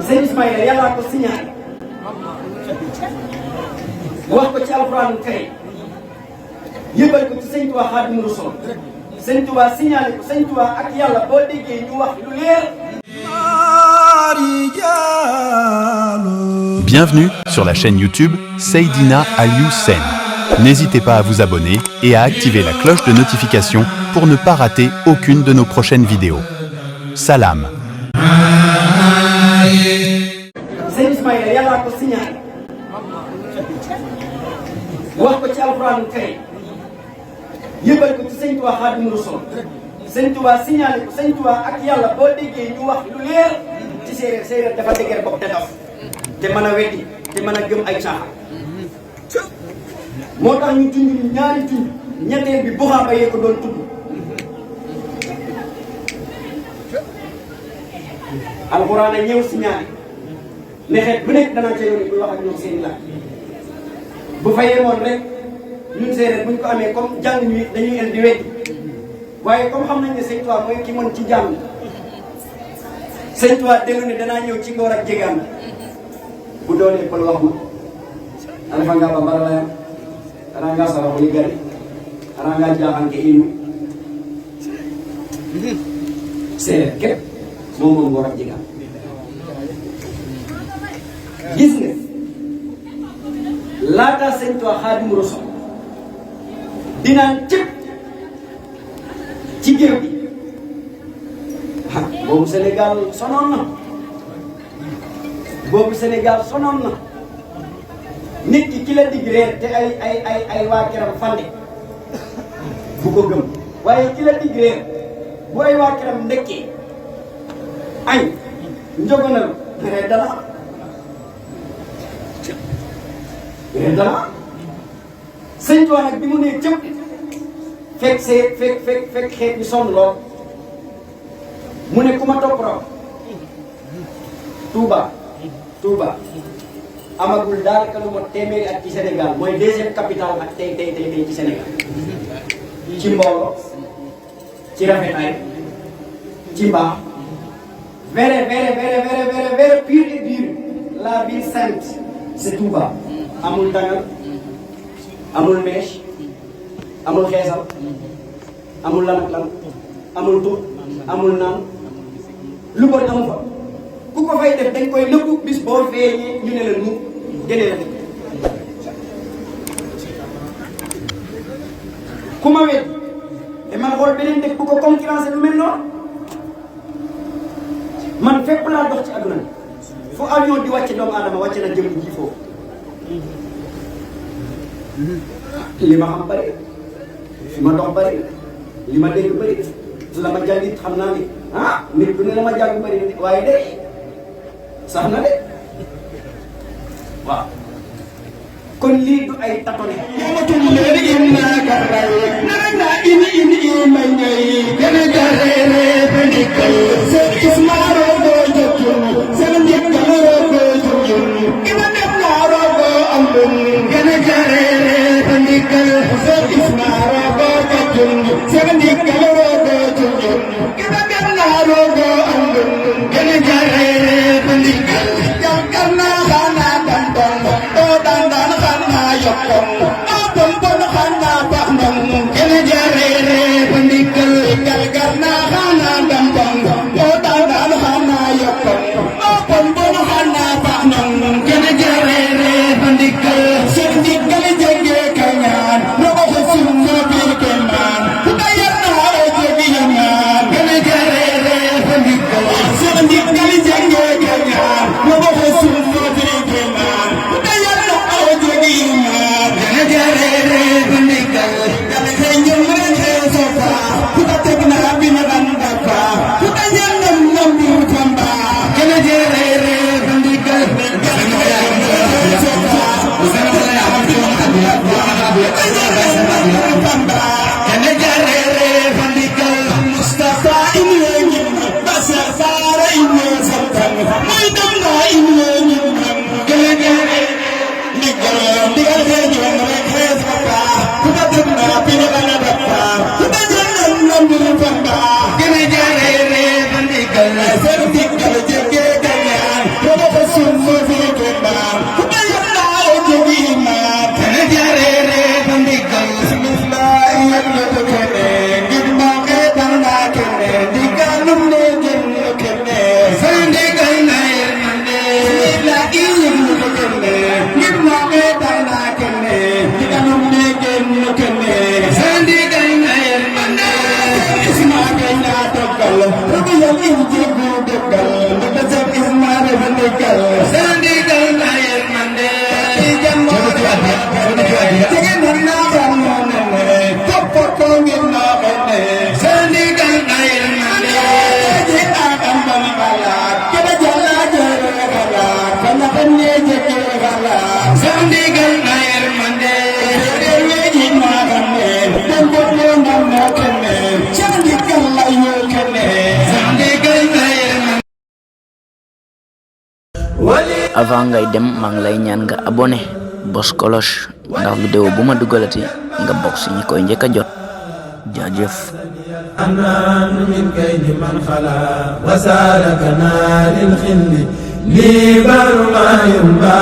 sëñ Ismaïla yàllaa ko signalé wax ko ci alxuraanul karim yëbal ko ci sëñ Tuubaa Xaadimu Rasuul sëñ Tuubaa signalé ko sëñ Tuubaa ak yàlla boo déggee ñu wax lu leer. Bienvenue sur la chaîne YouTube Seydina Aliou Sène. N'hésitez pas à vous abonner et à activer la cloche de notification pour ne pas rater aucune de nos prochaines vidéos. Salam. sëñ Ismaïla yàllaa ko signalé wax ko ci alxuraanul karim yëbal ko ci sëñ Tuubaa Xaadimu Rasuul sëñ Tuubaa signalé ko sëñ Tuubaa ak yàlla boo déggee ñu wax lu leer ci séeréer dafa dëgër bopp te dof te mën a weddi te mën a gëm ay caaxaan moo tax ñu junj ñaari junj ñetteel bi buxaaba yee ko doon tudd alxuraan a ñëw signalé ne xeet bu nekk danaa ca yónni buy wax ak ñoom seen làkk bu fa yemoon rek ñun séeréer buñ ko amee comme jàng ñu dañuy indi di weddi waaye comme xam nañ ne sëñ Tuubaa mooy ki mën ci jàng sëñ Tuubaa dellu ne danaa ñëw ci ngoor ak jégaan bu doonee pël wax ma alafa nga ba mbara layam ana nga saraxu yi gari ana nga jaaxanke inu séeréer képp moom moom ngoor ak jégaan gis nga laata sëñ Tuubaa Xaadimu Rasuul dinaan cëpp ci géew bi boobu Sénégal sonoon na boobu Sénégal sonoon na nit ki la dig reer te ay waa këram fande bu ko gëm waaye ki la dig reer bu ay waa këram ndekkee añ njogonalu reer dala reer dala sëñ Tuubaa nag bi mu nee cëpp fekk xeet bi sonn lool mu ne ku ma topp raw Touba amagul daanaka lu mot téeméeri at ci Sénégal mooy deuxième capitale ak tey ci Sénégal ci mbooloo ci rafetaay ci mbaax vrai pur et dur la ville sainte c'est Touba amul dangal amul mèche amul xeesal amul lan ak lan amul tur amul naan lu bon amu fa ku ko fay def dañ koy nëbbu bis boo feeñee ñu ne la nu génne la dëkk ku ma wet te man xool beneen dëkk bu ko concurrence lu mel noonu man fépp laa dox ci àdduna bi fu avion di wàcce doomu aadama wàcce na jëm ji foofu li ma xam bëri fi ma dox bëri li ma dégg bëri la ma jàng it xam naa ni nit ku ne la ma jàng bëri waaye de sax na de waaw kon lii du ay tatone momatum leeri inna garay nanga ini may ñay gëna jarere benikal se ismaro do jokun se ndikalo do jokun ima dem laro do ambun gëna jarere benikal se ismaro do jokun se ndikalo do jokun ima dem laro do ambun gëna jarere benikal jakarna khana dan don do dan khana yokon abon bon khana bah nang gëna jarere benikal jakarna khana dan don do dan khana yokon abon bon khana bah nang gëna jarere benikal sik dikal jenge kanyan no ko sunna bi keman budaya na o jogi yaman gëna jarere benikal sik dikal jenge kanyan no ko sunna bi keman budaya na o jogi yaman gëna jarere benikal gëna senjum re sofa kudategna bina dandafa budaya nam nam bi tamba gëna jarere benikal gëna jarere sofa Mustafa ini basa fara ini sabtan mai damna ini gele gele nigal nigal khesa kuda damna pina bana bappa kuda jannan nambi pamba gele gele nigal ser dikal jege kanyan ndigal sandigal na yërmande jigéen ñi naa xam ne toppatoo ngeen naa benne sandigal na yërmande ji adam bana xalaat kida jalla jere xalaat kana benne jeke xalaat sandigal na yërmande rewe ji naa xam ne dem ko ndam na kenne sandigal la yo kenne sandigal na yërmande. Avant ngay dem maa ngi lay ñaan nga abonné bos cloche ndax vidéo bu ma dugalati nga bokk ci ñi koy njëkk a jot jaajëf anan min kaydi man khala wasaraka lil khilli li barma yumba